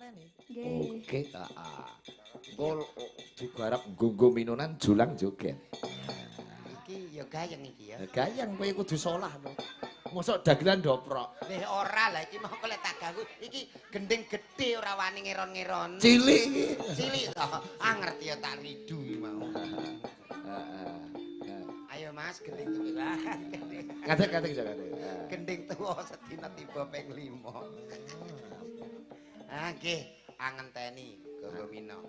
ngenteni. Nggih. Oke, heeh. Engko digarap nggo minunan julang joget. Iki ya gayeng iki ya. Gayeng kowe kudu solah no. Mosok dagelan ndoprok. Leh ora lah iki mau kok lek tak ganggu iki gending gedhe ora wani ngeron-ngeron. Cilik iki. Cilik to. Ah ngerti ya tak ridu iki mau. Heeh. Ayo Mas gending tuwa. Ngadeg-ngadeg iso ngadeg. Gending tuwa sedina tiba ping 5. Ah nggih, angenteni Gonggo Mino.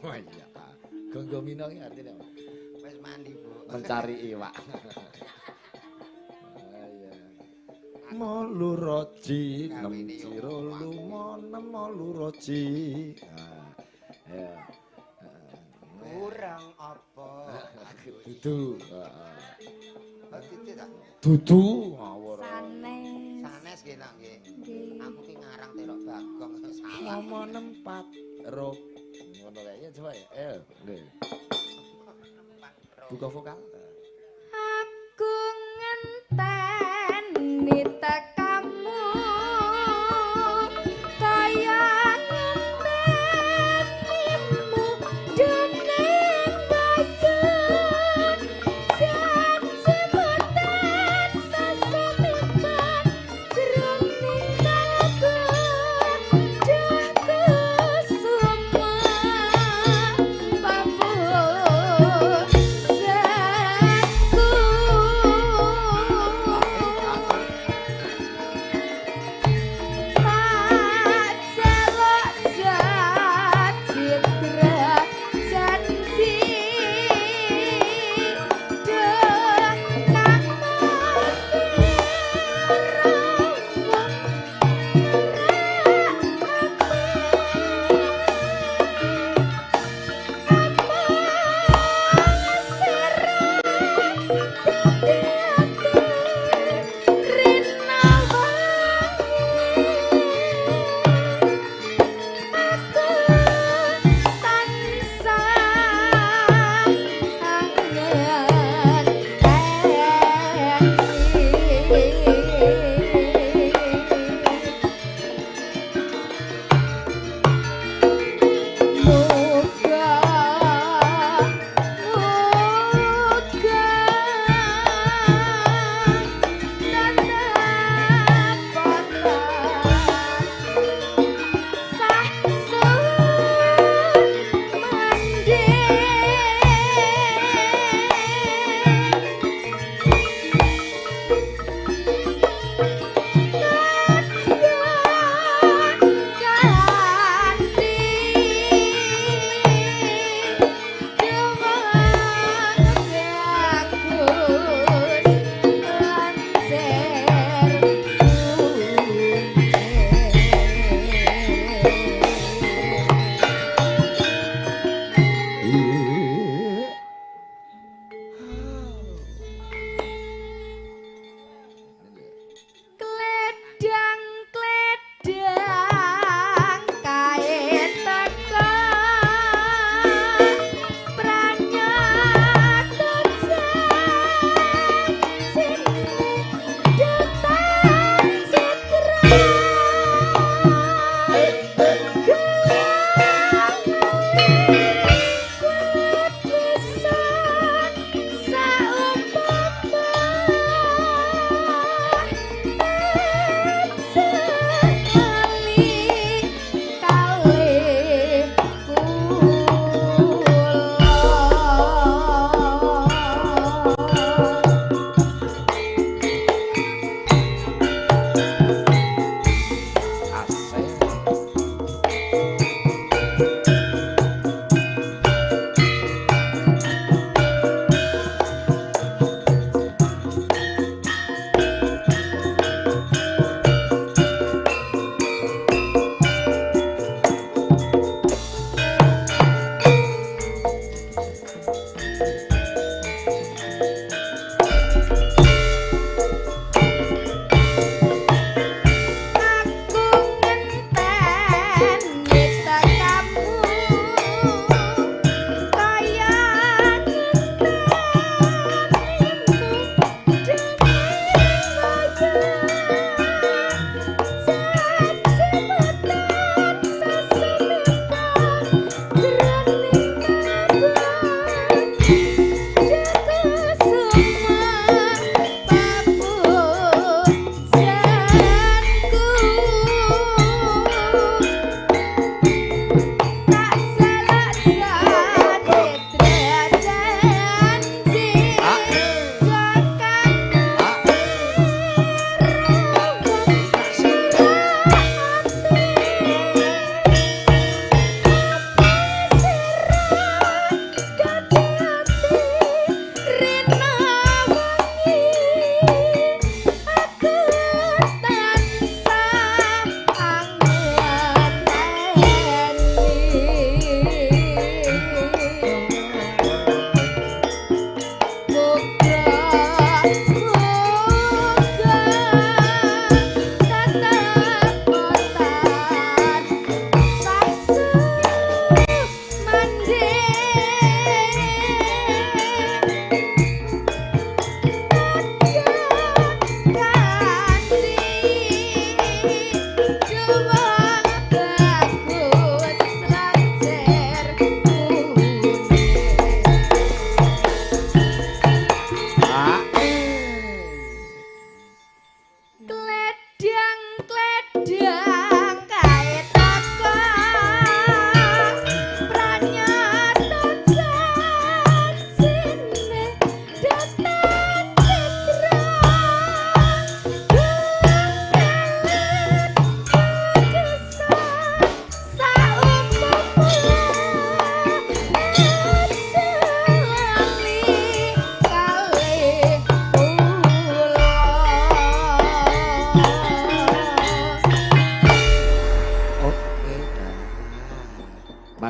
Wah iya. Gonggo Mino iki artine apa? Wis mandi, Bu. Mencari iwak. Ah iya. Moluroji nem ciro lumo nem moluroji. Ah. Ya. Kurang apa? Dudu. Heeh. Oh, dudu ta? Dudu ngawur. Sanes. Sanes nggih nak nggih. Nggih. Aku ki ngarang terok Bagong salah. Momo nempat ro. Ngono kae ya coba ya. Ayo, nggih. Buka vokal. Aku ngenteni tekamu kaya ngentenimu dening bayu janjimu tansah sumipan jroning kalbu duh kusuma papusanku.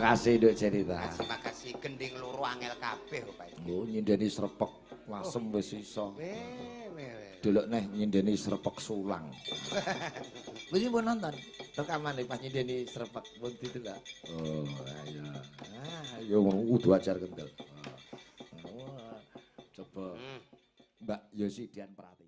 Makasih Nduk Jenita. Makasih gending loro angel kabeh kok Pak. Oh, nyindeni srepek lasem wis iso. Weh, weh, weh. Delok neh nyindeni srepek sulang. Wis pun nonton rekamane pas nyindeni srepek pun didelok. Oh, ayo. Ah, yo ngono kudu ajar kendel. Oh. Coba Mbak Yosi Dian Pratiwi.